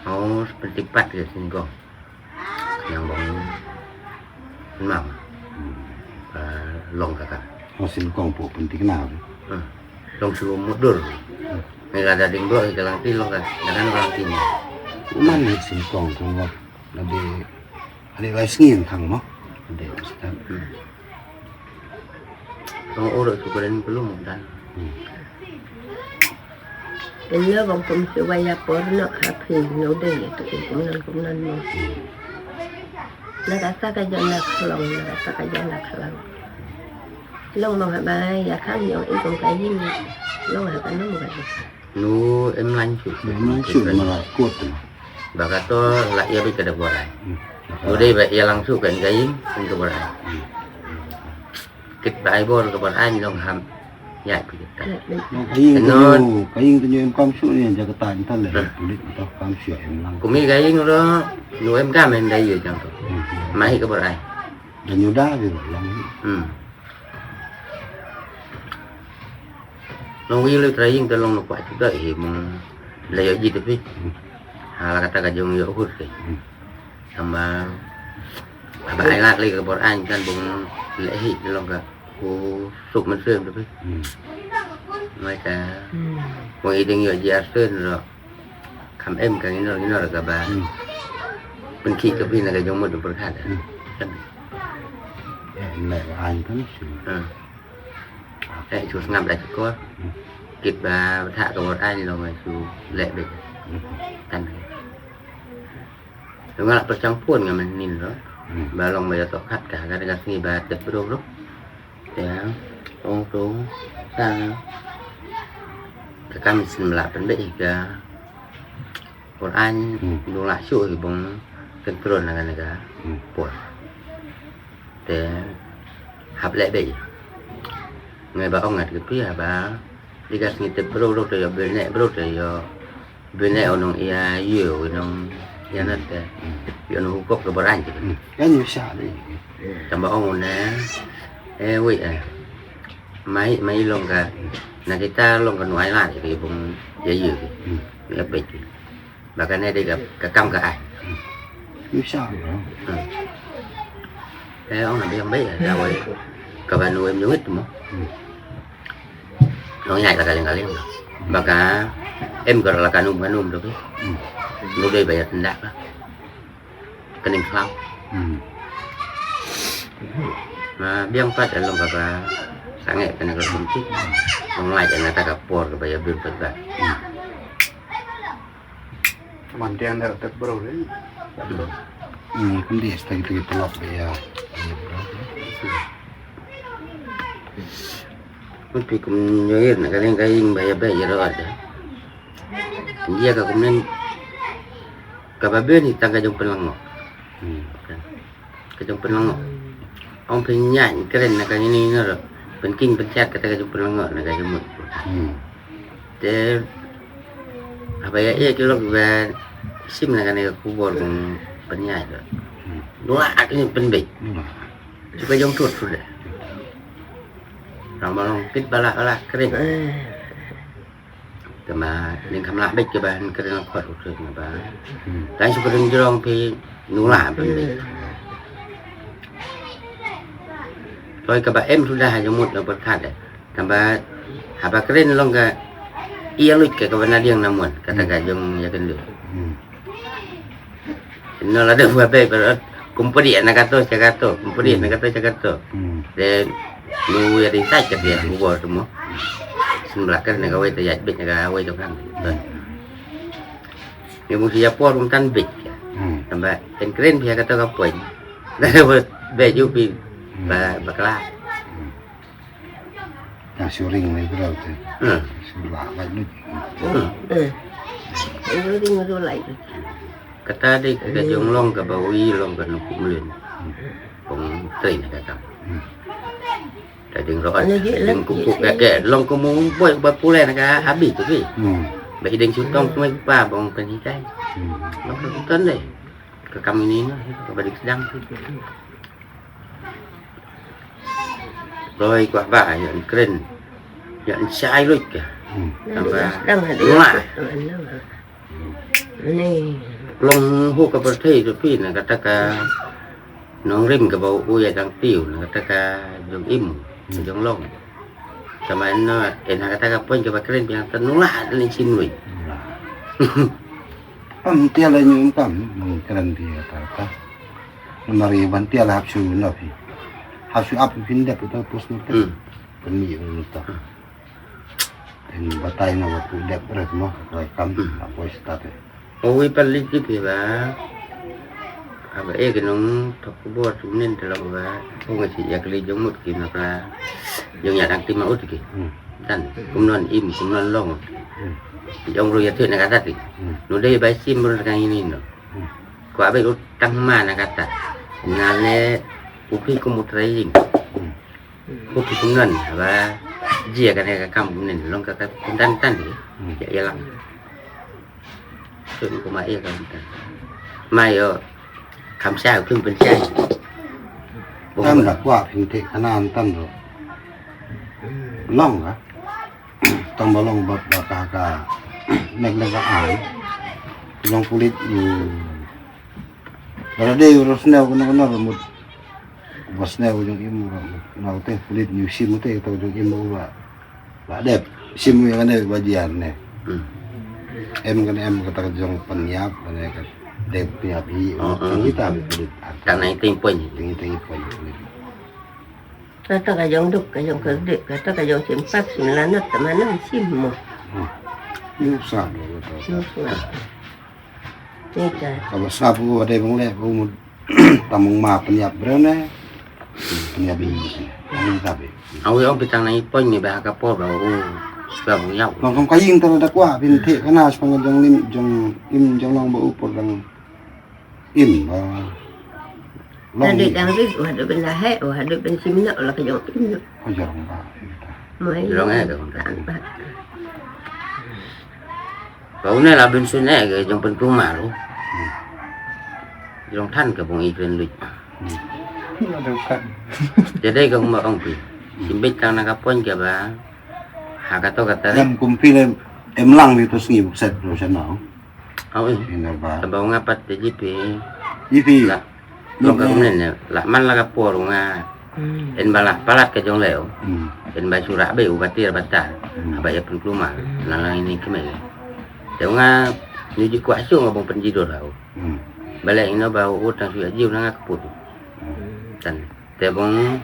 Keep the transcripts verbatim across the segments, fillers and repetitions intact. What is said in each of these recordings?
Oh, seperti pat ke sini kong. Yang bang enam. Ba long kaka. Oh, sini kong pu penting kenal. Hmm. Long su mudur. Ni la da ding blok ka lang ti long ka. Dadan lang ti ni. Man ni sini kong kong wa. Lade, lade lai sngi thang mo. Lade, start. Hmm. Long oro su kren pelum dan. Hmm. Ella bang pum su waya por no happy no day tu kumnan kumnan mo. Hmm. Na kata ka jana khlong, na kata ka jana khlong. Long mo ha bai ya khang yong i kong ka yin. Long ha ka nong ka yin. Nu em lan chu. Em lan chu ma la kot. Ba ka to la ya bi ka da borai. Hmm. Nu dei ba ya lang chu kan ka yin kan ka borai. Hmm. Kit bai bor ka borai long ham. Ya pi ka. Ka yin ka yin ka yin em kam chu ni ja ka ta ni ta le. Pulit ta kam chu em lang. Kumi ka yin ro nu em kam em dai ye jang to. Hmm. Mai ka borai. Da nyu da bi long. Hmm. Long wi le trai ing te long no kwa chu da hi mong le yo ji te pi. Ha la kata ka jong yo hut ke. Sama ba ai lak le ka bor an kan bong le hi te long ka ku suk men sem te pi. Mai ta. Bong i ding yo ji ar sen ro. Kham em ka nginor nginor ka ba. Hmm. Pynkhih ka phi na ka jong mut pyrkhat. Hmm. Kan. Ya, em lai ba ain kan shu. Hmm. Eh, shu sngap da shukor. Hmm. Kit ba thah ka bor ain long shu leh bit. Hmm. Kan. Nga la pyrshang pun nga men nin lo. Hmm. Ba long ba ya to khat ka ka ka sngi ba tet bro bro. Te ong tu ta ka kam sin la pynbeit ka Quran. Hmm. Nula shu hi bong control na ka na ka. Hmm. Por te hap leh bei. Ngai ba ong ngat ke pia ba digas ngi te bro bro te yo bene bro te yo. Bene onong ia yu onong ia nat te. Hmm. Yo nong hukop ke boran ke. Hmm. Kan yu sha ni. Tamba ong ne. Eh, wei, eh. Mai, mai long ka. Na kita long ka nuai la ke bong ia yu. Hmm. Ia pet. Ba ka ne de ka, ka kam ka ai. Yu sha. Hmm. Eh, ong na biang bai da wai. Ka ba nu em nyuit mo. Hmm. Nong nyai la ka leng ka leng. Ba ka em ka la ka num ka num do. Hmm. Nu dei ba ya tenda ka. Ka ning khlam. Hmm. Na biang pat long ka ba sange ka ne ka kum ti. Nong lai na ta ka por ka ba ya bil pat ba. Hmm. Mantiang da tet bro de. Hmm, kum di sta kita kita lap de ya. Mesti kum nyoir na kaling kaing ba ya ba ya ro ada. Dia ka kum nen ka ba ben ni tang ka jong pelang. Hmm. Ka jong pynlyngngoh. Ong pynïaid kren na ka ine ine ruh. Pynking pynchat kata ka jong pynlyngngoh na ka jong mut. Hmm. Te haba ïa ïa ki lok ba shim na kane ka khubor ba pynïaid ruh. Hmm. Dua ak ni pynbeit. Hmm. Shu ka jong tut suda. Rama long kit bala bala kren. Eh. Te ma ning kham lah beit kaba han kren khot u kren ba. Hmm. Tang shu kren jrong phi nula phi beit. Toi kaba em suda ha jong mut na pyrkhat de. Tang ba haba kren long ka ïa lut ka kaba na diang na mon kata ka jong ïa kynduh. Hmm. No la dei ba bei ba kum pdiah na kato sha kato, kum pdiah na kato sha kato. Hmm. Te nu ïa dei sait ka dia u bor tu mo. Sembla ka na kawei te ïa bit na kawei tu kan. Ni mu sia por kum tan bit. Hmm. Tamba en kren pia kato ka point. Be ju pi ba ba kla. Hmm. Ka shu ring ne bro te. Hmm. Shu la la nu. Hmm. Eh. Shu ring ru lai. Kata de ka jong long kaba wi long ka nu kumlin. Kong train ka kam. Hmm. Ka ding ro. Ding kuku ka ke long kumu boy ba pule na ka abi tu bi. Hmm. Ba iding sutong kumai pa bong kan hikai. Hmm. Long ka kutan de. Ka kam ini na ka ba dik sedang. Roi kwah ba ïa kren. Ïa shai lut ka. Hmm. Tang ba. Dang ha dei. Wah. Ni. Long hu ka pyrthei tu phi na kata ka nongrim kaba u ïa dang tiu na kata ka jong im, jong long. Tama na en ha kata ka point kaba kren biang ta nula ni chim lui. Am tia la nyu tam, nang kren pi kata ka. Namari ban tia la hap shu na phi. Hap shu ap phi ndep ita pos na. Hmm. Pynmih ïa u nota. Ïa batai na ba phi dep red mo, ka kam, hmm, na poi start eh. Uwi palik ki phi ba. Aba eh ki nong thok bor tu nen te lok ba. Ong nga si ïa kli jong mut ki na ka. Jong ïa dang ti ma ut ki. Hmm. Tan, kum non im, kum non long. Hmm. Jong ru ïa tu na ka tat ki. Hmm. Nu dei ba sim ru ka ini no. Hmm. Ko abe ut tang ma na ka tat. Na ne upi kum ut rai im. Hmm. Ko ki kumnon ba jia kane ka kam kumnen long ka ka kumtan tan di. Hmm. Ya ya lang. Sun kuma iya ka kumtan. Ma yo kam sa kum pen sa. Tam da kwa phin te kanan tam do. Long ka. Tam ba long ba ba ka ka. Nek nek ka ai. Long pulit yu. Ba la dei u rosneu kano kano ba mut. Ba sne u jong im ba mut. Na u te pulit ni u sim u te kata u jong im ba u ba. Ba dep sim u ïa kane ba jiar ne. Hmm. Em kane em kata ka jong pynïap kane ka dep pynïap hi. Oh, oh. Tang ita ba pulit. Tang na ita i point. Tang ita i point. Kata ka jong duk, ka jong kerdit, kata ka jong sim pap, sim lanot, tama na sim mo. Hmm. Ni sa do kata. Ni sa. Ni ta. Kaba sap u dei bang leh ba u mut tam ong ma pynïap briew ne. Pynïap bini. Ani ta be. Awi ong pitang na i point ni ba ha ka por ba u sap u yau. Long tong ka ïing ta da kwa bin the kana spa jong lim jong im jong long ba u por dang im ba. Long. Dei dang rit u haduh bin da heh u haduh bin sim na u la ka jong im. Ka jong ba. Mai. Long eh ka. Ba une la bin sun eh ka jong pynpluma lu. Hmm. Jong than ka bong i kren luit. Hmm. Ada kan. Jadi ka ma ong pi. Simbit tang na ka point ka ba. Ha ka to ka tarik. Em kum pi lem em lang di to sngi buk set lu sana. Au eh. Ina ba. Ka ba nga pat te jipi. Jipi. La. Long ka kumne ne. La man la ka por nga. Hmm. En ba la palat ka jong leo. Hmm. En ba sura be u batir batar. Hmm. Aba ya pun kluma. Hmm. Na lang ini kemel. Te nga nyuji kuah sung abang penjidor lau. Hmm. Balik ino ba u tang suya jiu na nga keput. Hmm. Tan. Te bong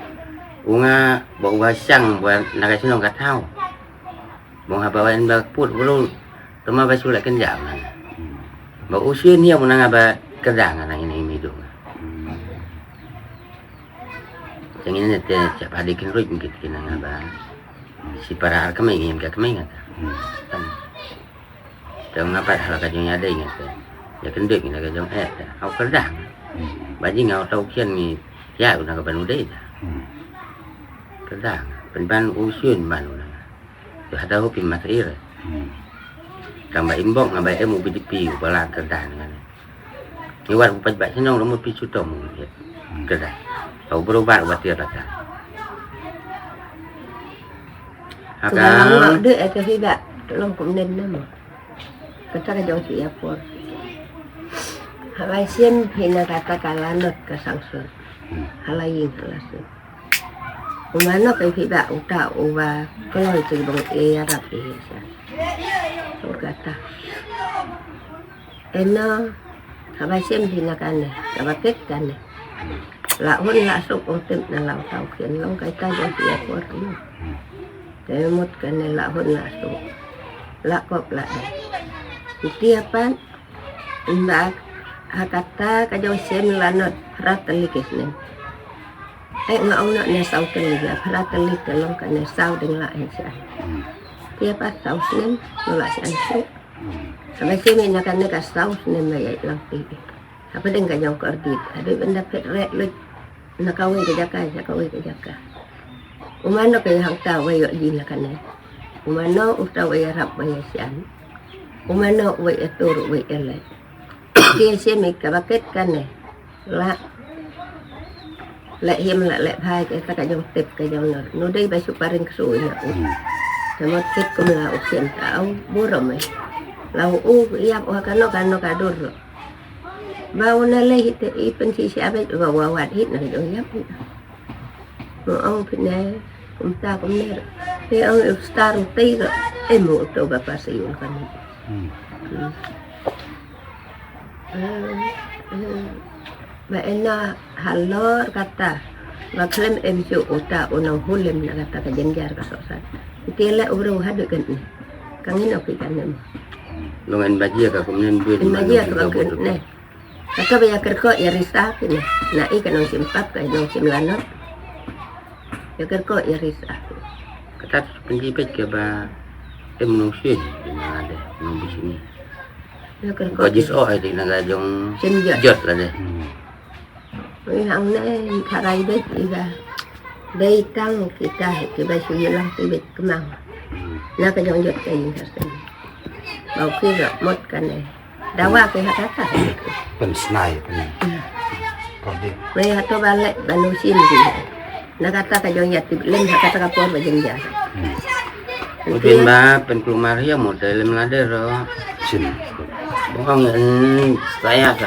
u nga ba u ba sang ba na ka sinong ka thau. Bong haba wan ba put bru tuma ba shu la kynja ma. Ba u shu nia mu nanga ba kyrda nga nang ina imi du. Jeng ina te chap hadi kin ruj ngit kin nanga ba si para ar kemai ngin ka kemai ngata. Tam. Te nga pat hala ka jong ya dei ngata. Ya kendek ina ka jong eh ta. Au kyrda. Ba jing au tau kian ngi ya una ka ban u dei ta. Kyrda. Pen ban u shu ban una. Yu hata hu phi mat ir. Hmm. Tang ba imbok nga ba em u B D P u ba la kyrdan ngan. Ngi war u paj ba chnong rumu pi chutom ngi. Hmm. Kyrdan. Au bro bar ba tiar la ka. Haka. Tula lang de ete hi ba. Tolong kum nen nama. Kata ka jong si ya por. Haba sien phi na kata ka lanot ka sangsur. Hmm. Hala ying hala sun. Umano ka phi ba uta uba kloi ti bang e ya rap e ya sa. Kata. Eno haba sem di na kane, haba ket kane. La hun la suk ong tem na lau tau kien long kai ta jong ti ya por ti. Te mut kane la hun la suk. La kop la e. Ti ya pan. Mbak, ha kata ka jong sem lanot phra tylli ki snem. Eh, nga ong noh ne saw tylli, ya phra tylli ka long kane saw ding la eh sha. Te pat saw snem, no la sha shu. Haba sem na kane ka saw snem ba ya lang ti. Haba ding ka jong kordit, haba benda phet rek lut. Na kawei ka jaka, na kawei ka jaka. Umano ka hangta wei yo ji na kane. Umano uta wei rap wei sian. Umano wei atur wei elek. Ti simi ka baket kane. La. La him la le bhai ka ta ka jong tip ka jong nor. Nu dei ba su paring ksu ina u. Hynrei kit kumla u kien ta u burom eh. La u ïap wa kano kano ka dur. Ba u na leh hi te i pynsi si abet wa wa wat hi na ka jong ïap hi. Mo ong phi ne kumta kumne. Te ong u star u tei ro. Em mo to ba pa se yun kan. Hmm. Hmm. Hmm. Hmm. Ba ena halor kata. Ba khlem em shu uta u nong hulim na kata ka jynjar ka sohsat. Ite le u bru haduh kan ni. Ka ngin ok kan ni. Long en ba jia ka kumne duit. En ba jia ka kumne. Kata ba ïa kyrkhu ïa risa kine. Na i ka nong simpap ka nong sim lanot. Ïa kyrkhu ïa risa. Kata pynji pet ke ba em nong shin. Ina de nong bisini. Ïa kyrkhu. Ko jis o ai di na ka jong sim jot. Jot la de. Hmm. Ui hangne tharai beit i ba. Dei tang kita kiba shu ïalang ki beit kemang. Hmm. Na ka jong jot ka ïing ka seng. Bau ki ro mot kane. Dawa ki ha kata. Pynsnai pyn. Hmm. Perdi. Wei hato ba leh ba nu shin di. Na kata ka jong ïa tip lem ha kata ka por ba jong ïa. Hmm. Mungkin ba pynkulmar ïa mo te lem lade ro. Shin. Bong en saya.